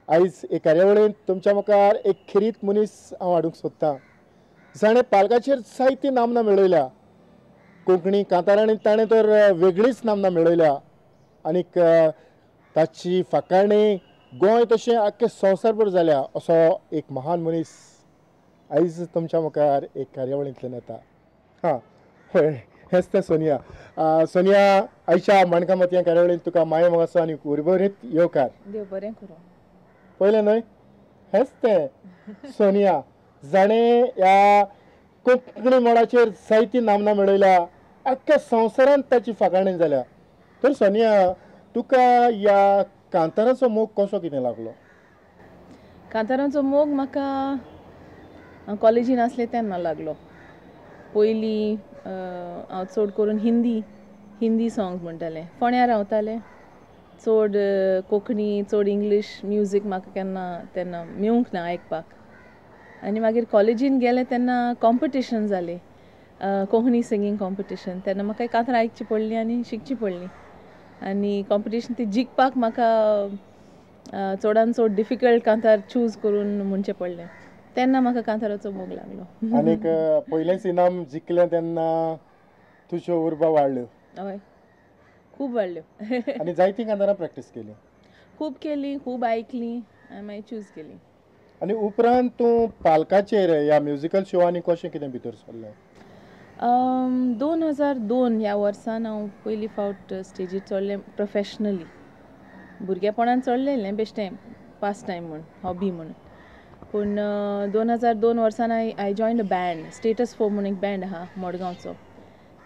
आयज एक कार्यावळींत तुमच्या मुखार एक खेरीत मनीस हांव हाडूंक सोदतां, जाणें पालकाचेर जायती नामना मेळयल्या. कोंकणी कांतारांनी ताणें तर वेगळीच नामना मेळयल्या आनीक ताची फाकाणी गोंय तशें आख्खे संवसारभर जाल्या. असो एक महान मनीस आयज तुमच्या मुखार एक कार्यावळींतल्यान येता. हां, हय, हेंच तें सोनिया. सोनिया, आयच्या माणकां मोतयां कार्यावळींत तुका माये मोगाचो आनी उर्बरीत येवकार. देव बरें करूं. पयलें न्हय, हेंच तें सोनिया, जाणें ह्या कोंकणी मळाचेर जायती नामना मेळयल्या, आख्ख्या संवसारांत ताची फाकाणी जाल्या. तर सोनिया, तुका ह्या कांताराचो मोग कसो कितें लागलो? कांतारांचो मोग म्हाका हांव कॉलेजीन आसलें तेन्ना लागलो. पयलीं हांव चड करून हिंदी हिंदी सॉंग्स म्हणटालें. फोंड्यार रावतालें, चड कोंकणी चड इंग्लीश म्युजीक म्हाका केन्ना तेन्ना मेवूंक ना आयकपाक. आनी मागीर कॉलेजीन गेलें तेन्ना कॉम्पिटिशन जालें, कोंकणी सिंगींग कॉम्पिटिशन. तेन्ना म्हाका कांतारां आयकची पडलीं आनी शिकची पडली. आनी कॉम्पिटिशन ती जिखपाक म्हाका चडान चड डिफिकल्ट कांतार चूज करून म्हणचें पडलें. तेन्ना म्हाका कांताराचो मोग लागलो. आनीक पयलेंच इनाम जिखलें तेन्ना तुज्यो उर्बा वाडल्यो? हय, खूब वाडल्यो. आनी जायतीं कांतारां प्रॅक्टीस केली? खूब केली, खूब आयकली आनी मागीर चूज केली. आनी उपरांत तूं पालकाचेर ह्या म्युजिकल शोवांनी कशें कितें भितर सरलें? 2002 ह्या वर्सान हांव पयली फावट स्टेजीर चडलें प्रोफेशनली. भुरगेपणान चडलेलें बेश्टें पास टायम म्हूण, हॉबी म्हूण. पूण 2002 वर्सान I joined a band, status 4 म्हूण एक बँड आहा मडगांवचो.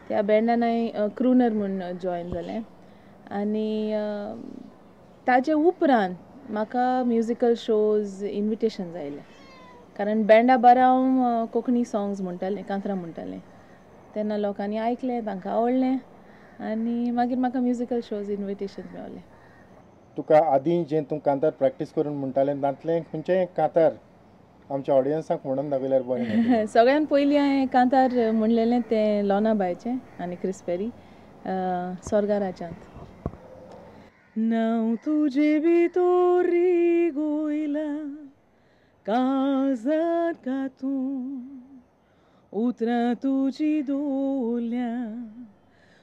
त्या बँडान हांवें क्रुनर म्हूण जॉयन जालें. आनी ताजे उपरांत म्हाका म्युजिकल शोज इन्विटेशन आयलें, कारण बँडा बारा हांव कोंकणी सॉंग्स म्हणटालें, कांतरां म्हणटालें. तेन्ना लोकांनी आयकलें, तांकां आवडलें आनी मागीर म्हाका म्युजिकल शोज इन्विटेशन मेवलें. तुका आदीं जें तूं कांतार प्रॅक्टीस करून म्हणटालें तातूंतलें खंयचें कांतार आमच्या ऑडियन्साक म्हणून दाखयल्यार बरें? सगळ्यान पयलीं हांवें कांतार म्हणलेलें तें लोनाबायचें आनी क्रिस्पेरी, स्वर्गा राज्यांत. नांव तुजें भितर रिगोयलां काळजांत कातून, उतरां तुजी दवरल्या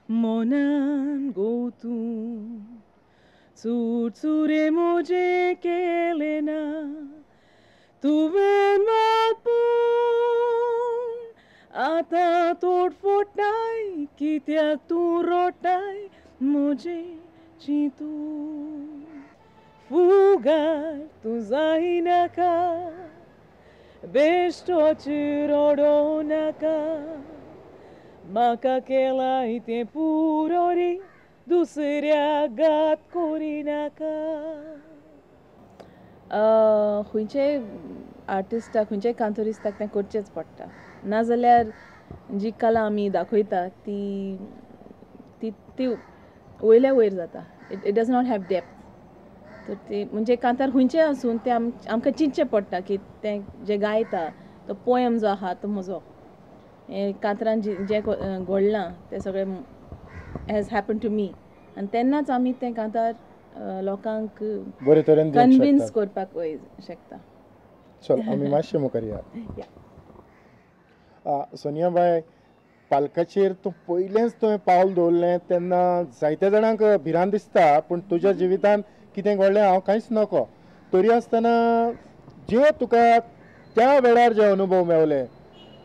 मनान गोतून, चुरचुरे म्हजें केलें ना तुवें मात, पूण आतां तोडफोडटाय कित्याक तूं रोडटाय म्हजें चिंतून. फुगार तूं जायनाका, बेश्टोच रडोवं नाका, म्हाका केलाय तें पुरो रे दुसऱ्या घात करिनाका. खंयच्याय आर्टिस्टाक, खंयच्याय कांतोरिस्ताक तें करचेंच पडटा. नाजाल्यार जी कला आमी दाखयता ती ती ती वयल्या वयर जाता. It does not have depth. तर ती म्हणजे कांतार खंयचें आसूं तें आमकां चिंतचें पडटा की तें जें गायता तो पोयम जो आहा तो म्हजो, हें कांतरान जें घडलां तें सगळें हॅज हॅपन टू मी. आनी तेन्नाच आमी तें कांतार लोकांक बरे तरेन कन्विन्स करपाक शकता. चल, आमी मातशें मुखार या. सोनिया बाय, पालकाचेर तूं पयलेंच तुवें पावल दवरलें तेन्ना जायत्या जाणांक भिरांत दिसता, पूण तुज्या जिवितांत कितें घडलें हांव कांयच नको, तरी आसतना जे तुका त्या वेळार जे अनुभव मेवले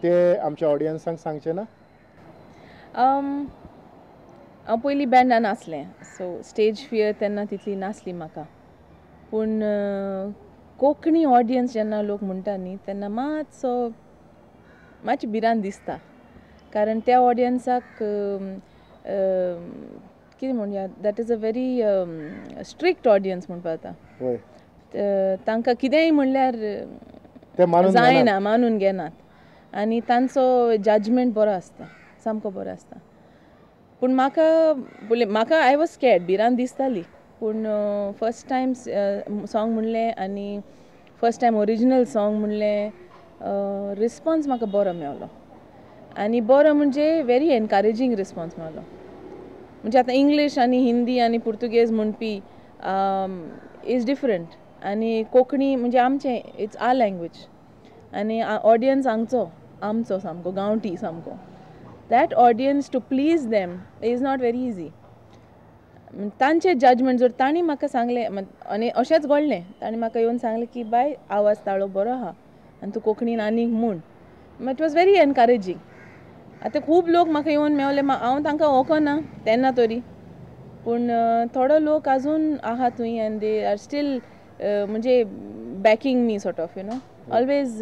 ते आमच्या ऑडियन्सांक सांगचे ना? हांव पयलीं बँडान आसलें, सो स्टेज फियर तेन्ना तितली नासली म्हाका. पूण कोंकणी ऑडियन्स जेन्ना लोक म्हणटा न्ही तेन्ना मातसो मातशी भिरांत दिसता, कारण त्या ऑडियन्साक कितें म्हणया, that is a very strict audience म्हणपा जाता. तांकां कितेंय म्हणल्यार जायना, मानून घेनात आनी तांचो जजमेंट बरो आसता, सामको बरो आसता. पूण म्हाका म्हाका I was scared, भिरांत दिसताली. पूण फर्स्ट टायम सॉंग म्हणलें आनी फर्स्ट टायम ओरिजिनल सॉंग म्हणलें, रिस्पोन्स म्हाका बरो मेवलो. आनी बरो म्हणजे व्हेरी एनकरेजींग रिस्पोन्स मेवलो. म्हणजे आतां इंग्लीश आनी हिंदी आनी पुर्तुगेज म्हणपी is different. आनी कोंकणी म्हणजे आमचें, it's our language आनी ऑडियन्स हांगचो आमचो सामको गांवठी सामको. That audience to please them is not very easy. तांचें जजमेंट जर तांणी म्हाका सांगलें, आनी अशेंच घडलें, तांणी म्हाका येवन सांगलें की बाय आवाज ताळो बरो आहा आनी तूं कोंकणीन आनीक म्हूण. It was very encouraging. आतां खूब लोक म्हाका येवन मेवले, हांव तांकां वळखना तेन्ना तरी, पूण थोडो लोक आजून आहा थंय आनी they are still म्हणजे backing me sort of, you know, always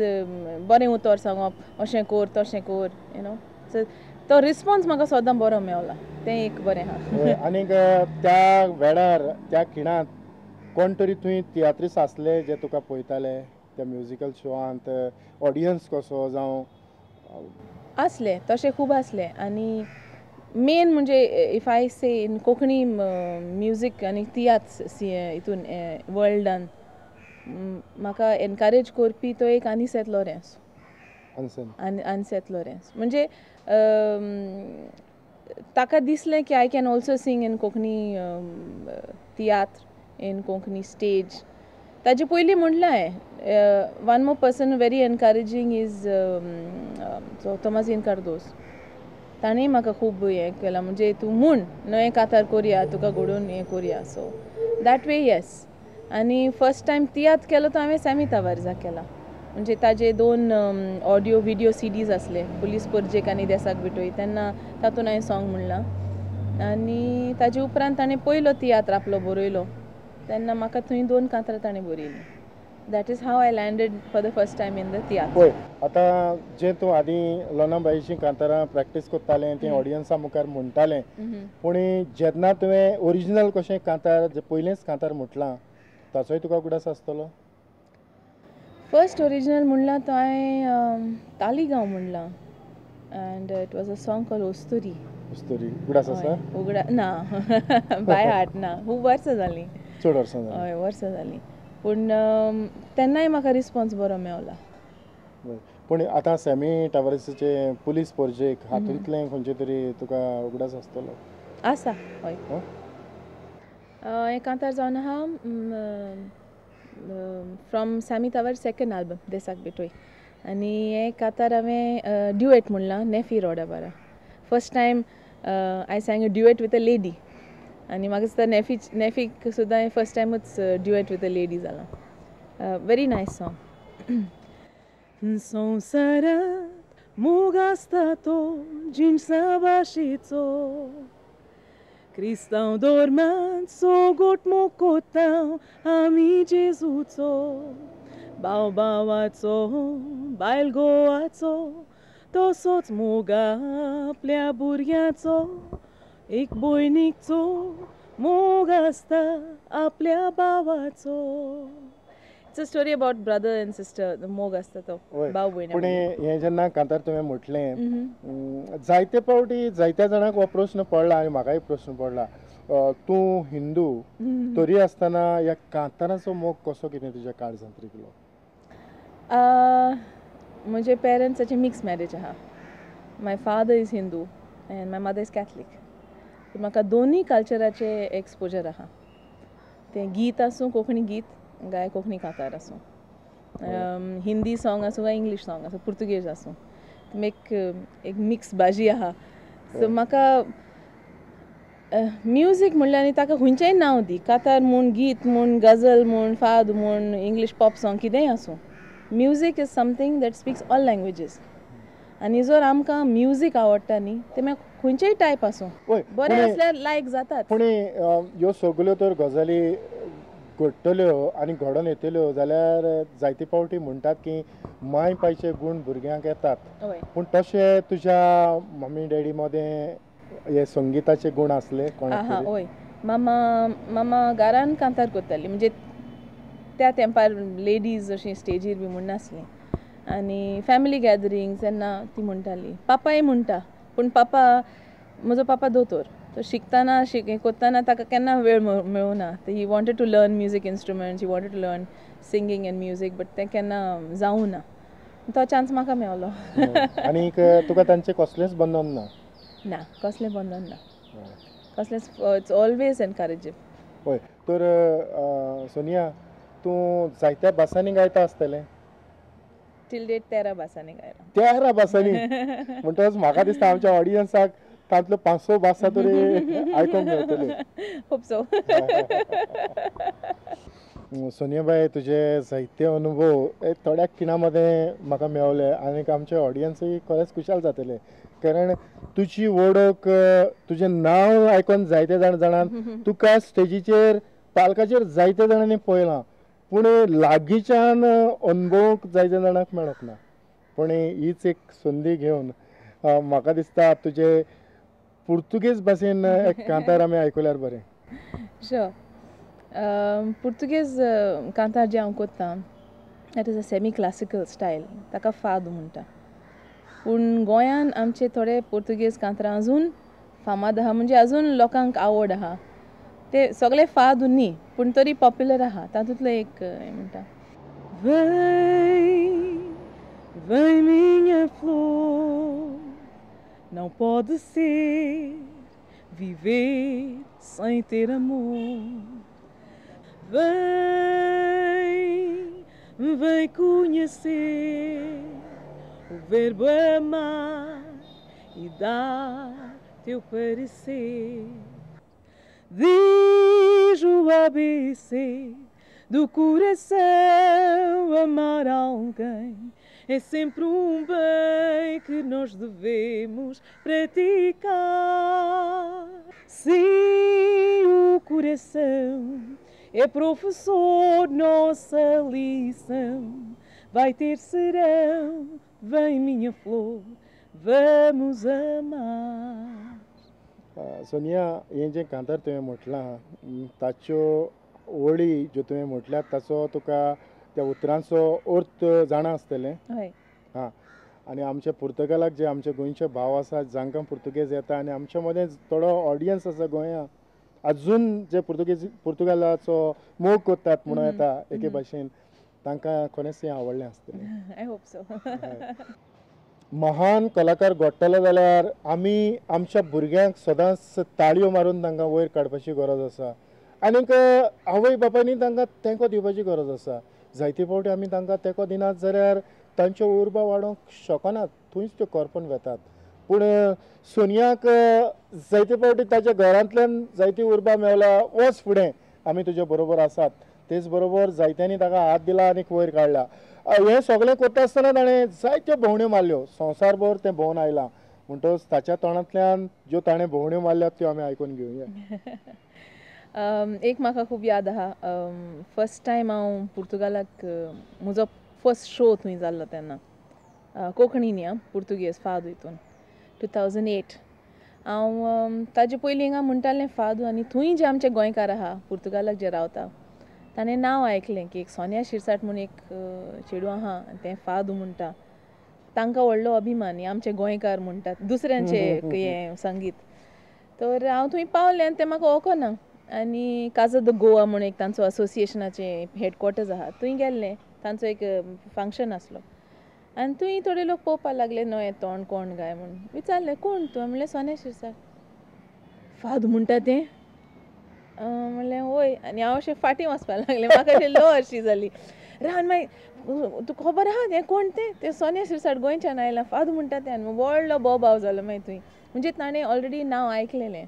बरें उतर सांगप, अशें कर तशें कर, you know. सो तो रिस्पोन्स म्हाका सदां बरो मेवला, तें एक बरें आहा. आनीक त्या वेळार त्या खिणांत कोण तरी तुवें तियात्रीस आसले जे तुका पळयताले त्या म्युजिकल शोआंत, ऑडियन्स कसो जावं आसले तशें खूब आसले. आनी मेन म्हणजे if I say in Konkani music आनी तियात्र हितून वर्ल्डान म्हाका एनकरेज करपी तो एक आनिसेत लॉरेन्स. आनिसेत लॉरेन्स म्हणजे ताका दिसलें की I can also sing in Konkani tiatr, in Konkani stage. ताजे पयलीं म्हणलां हांवें, one more person very encouraging is Tomazinho Cardozo. ताणें म्हाका खूब हें केलां, म्हणजे तूं म्हूण नवें कातार कोरया, तुका घडोवन हें कोरया. So that way yes. आनी फर्स्ट टायम तियात्र केलो तो हांवें सॅमी तावारजाक केला. म्हणजे ताजे 2 ऑडियो विडियो सिडीज आसले, पुलीस परजेक आनी देसाक भेटोय, तेन्ना तातूंत हांवें सॉंग म्हणलां. आनी ताजे उपरांत ताणें पयलो तियात्र आपलो बरयलो, तेन्ना म्हाका थंय 2 कांतरां ताणें बरयलीं. That is how I landed for the first time in the tiatr. पळय आतां जें तूं आदीं लोनाबाईचीं कांतारां प्रॅक्टीस करतालें, तें ऑडियन्सा मुखार म्हणटालें, पूण जेन्ना तुवें ओरिजिनल कशें कांतार जें पयलेंच कांतार म्हटलां ताचोय तुका उगडास आसतलो? फर्स्ट ओरिजिनल म्हणलां तो हांवें तालिगांव म्हणलां, and it was a song called Osturi. Osturi उगडास आसा? उगडा ना, बाय हार्ट ना, खूब वर्सां जालीं, चड वर्सां जालीं. हय वर्सां जालीं, पूण तेन्नाय म्हाका रिस्पोन्स बरो मेवला. पूण आतां सॅमी टावरसाचे पुलीस पोरजेक हातूंतलें खंयचें तरी तुका उगडास आसतलो? आसा, हय. हें कांतार जावन आहा from Sammy Tavares second album देसाक भेटोय. आनी हें कांतार हांवें ड्युएट म्हणलां नेफी रोडा बारा. First time I sang a duet with a lady. आनी म्हाका दिसता नेफी नेफीक सुद्दां हें फर्स्ट टायमूच ड्युएट विथ अ लेडी जालां. Very nice song. संवसारांत मोग आसता तो जिनसा भाशेचो, क्रिस्तांव धर्मांत सोगोट मोग कोत्ता आमी जेजूचो, भाव भावाचो बायल घोवाचो, तसोच मोग आपल्या भुरग्याचो, एक भयणीचो मोग आसता आपल्या भावाचो. It's a story about brother and sister, मोग आसता तो भाव भयण. पूण हें जेन्ना कांतार तुवें म्हटलें, जायते फावटी जायत्या जाणांक हो प्रस्न पडला आनी म्हाकाय प्रस्न पडला, तूं हिंदू तरी आसतना ह्या कांताराचो मोग कसो कितें तुज्या काळजांत रिगलो? म्हजे पेरंट्साची मिक्स मॅरेज आहा. My father is Hindu and my mother is Catholic. म्हाका दोनूय कल्चराचें एक्सपोजर आहा. तें गीत आसूं कोंकणी गीत काय कोंकणी कांतार आसूं, हिंदी सॉंग आसूं काय इंग्लीश सॉंग आसूं, पुर्तुगेज आसूं, एक एक मिक्स भाजी आहा. सो म्हाका म्युजीक म्हणल्यार आनी ताका खंयचेंय नांव दी, कांतार म्हूण, गीत म्हूण, गझल म्हूण, फाद म्हूण, इंग्लीश पॉप सॉंग कितेंय आसूं, music is something that speaks all languages. आनी जर आमकां म्युजीक आवडटा न्ही, तें मागीर खंयचेय टायप आसूं, बरें आसल्यार लायक जातात. पूण ह्यो सगल्यो तर गजाली घडटल्यो आनी घडोवन येतल्यो जाल्यार जायते फावटी म्हणटात की माय पायचे गूण भुरग्यांक येतात, पूण तशें तुज्या मम्मी डॅडी मदें हे संगिताचे गूण आसले कोणाक? हय, मामा मामा घरान कांतार करताली. म्हणजे त्या तेंपार लेडीज अशी स्टेजीर बी म्हणनासली, आनी फॅमिली गॅदरींग तेन्ना ती म्हणटाली. पापाय म्हणटा, पूण पापा म्हजो पापा दोतोर, तो शिकतना करतना ताका केन्ना वेळ मेळुना. He wanted to learn music instruments, he wanted to learn singing and music, but तें केन्ना जावं ना. तो चान्स म्हाका मेवलो. आनीक तुका तांचें कसलेंच बंधन ना? ना, कसलें बंधन ना, कसलेंच. It's always encouraging. हय, तर सोनिया, तूं तूं जायत्या भासांनी गायता आसतलें. टील डेट 13 भासांनी गायला. 13 भासांनी म्हणटकच म्हाका दिसता आमच्या ऑडियन्साक तांतल्यो 5-6 भासां तरी आयकूंक मेळटल्यो. Hope so. सोनियाबाय, तुजे जायते अनुभव थोड्या खिणा मदें म्हाका मेवले आनी आमचे ऑडियन्सूय खरेंच खुशाल जातले, कारण तुजी वळख, तुजें नांव आयकून जायते जाण जाणात, तुका स्टेजीचेर पालकाचेर जायते जाणांनी पळयलां, पूण लागींच्यान अनुभवूंक जायते जाणांक मेळोंक ना. पूण हीच एक संदी घेवन म्हाका दिसता तुजे पुर्तुगेज भाशेन एक कांतार आमी आयकुल्यार बरें. शुअर. पुर्तुगेज कांतार जें हांव कोत्ता that is a semi classical style, ताका फाद म्हणटा. पूण गोंयान आमचे थोडे पुर्तुगेज कांतरां अजून फामाद आहा, म्हणजे अजून लोकांक आवड आहा. ते सगळे फाद न्ही पूण तरी पॉप्युलर आहा. तातूंतलो एक म्हणटा, Vem, vem minha flor, não pode ser viver sem ter amor. Vem, vem conhecer o verbo amar e dar teu parecer. Diz o ABC do coração, amar alguém é sempre um bem que nós devemos praticar. Sim, o coração é professor, nossa lição vai ter serão. Vem minha flor, vamos amar. Sonia, हें जें कांतार तुवें म्हटलां ताच्यो ओळी ज्यो तुवें म्हटल्यात ताचो तुका त्या उतरांचो अर्थ जाणा आसतलें. हय. हां, आनी आमच्या पुर्तुगालाक जे आमचे गोंयचे भाव आसात जांकां पुर्तुगेज येता आनी आमच्या मदें थोडो ऑडियन्स आसा गोंया अजून जे पुर्तुगेज पुर्तुगालाचो मोग करतात म्हणून येता एके भाशेन, तांकां खरेंच हें आवडलें आसतलें. I hope so. महान कलाकार घडटले जाल्यार आमी आमच्या भुरग्यांक सदांच ताळयो मारून तांकां वयर काडपाची गरज आसा आनीक आवय बापायनी तांकां तेंको दिवपाची गरज आसा. जायते फावटी आमी तांकां तेंको दिनात जाल्यार तांच्यो उर्बा वाडोवंक शकनात, थंयच त्यो करपून वेतात. पूण सोनियाक जायते फावटी ताच्या घरांतल्यान जायती उर्बा मेवल्या, वच फुडें आमी तुजे बरोबर आसात. तेच बरोबर जायत्यांनी ताका हात दिला आनी वयर काडला. हें सगळें करता आसतना ताणें जायत्यो भोंवड्यो मारल्यो, संवसारभर तें भोंवन आयलां. म्हणटकच ताच्या तोंडांतल्यान ज्यो ताणें भोंवड्यो मारल्यात त्यो आमी आयकून घेवया. एक म्हाका खूब याद आहा, फर्स्ट टायम हांव पुर्तुगालाक म्हजो फर्स्ट शो थंय जाल्लो तेन्ना, कोंकणी न्ही आं, पुर्तुगेज फाद हितून 2008. हांव ताजे पयलीं हिंगा म्हणटालें फादू, आनी थंय जे आमचे गोंयकार आहा पुर्तुगालाक जे रावता ताणें नांव आयकलें की एक सोनिया शिरसाट म्हूण एक चेडूं आहा आनी तें फादू म्हणटा. तांकां व्हडलो अभिमान, आमचे गोंयकार म्हणटात दुसऱ्यांचें हें संगीत. तर हांव थंय पावलें आनी तें म्हाका वळखना. आनी काजा the Goa म्हूण एक तांचो असोसिएशनाचें हेडक्वॉर्टर्स आहा थंय गेल्लें, तांचो एक फंक्शन आसलो आनी थंय थोडे लोक पळोवपाक लागले नवें तोंड कोण काय म्हूण. विचारलें कोण तूं, म्हणलें सोनिया शिरसाट. फादू म्हणटा तें? म्हणलें वय. आनी हांव अशें फाटीं वचपाक लागलें, म्हाका अशें लो अशी जाली. रावन मागीर तुका खबर आहा तें कोण तें? तें सोनिया शिरसाट गोंयच्यान आयलां, फादू म्हणटा तें. आनी व्हडलो बोबाव जालो मागीर थंय. म्हणजे ताणें ऑलरेडी नांव आयकलेलें,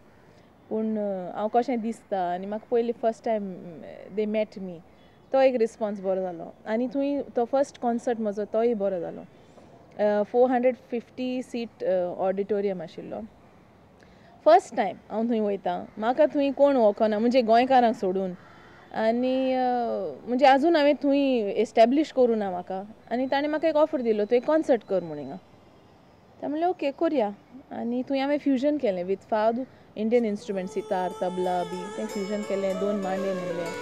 पूण हांव कशें दिसता आनी म्हाका पयलीं first time they met me तो एक रिस्पोन्स बरो जालो. आनी थंय तो फर्स्ट कॉन्सर्ट म्हजो तोय बरो जालो. 450 सीट ऑडिटोरियम आशिल्लो. फर्स्ट टायम हांव थंय वयता, म्हाका थंय कोण वळखना म्हणजे गोंयकारांक सोडून. आनी म्हणजे आजून हांवें थंय एस्टेब्लीश करूं ना म्हाका. आनी ताणें म्हाका एक ऑफर दिलो, तूं एक कॉन्सर्ट कर म्हूण हिंगा. तें म्हणलें ओके करुया. आनी थंय हांवें फ्युजन केलें विथ फादू, इंडियन इन्स्ट्रुमेंट, सितार, तबला बी तें फ्युजन केलें, 2 मांडे म्हणलें.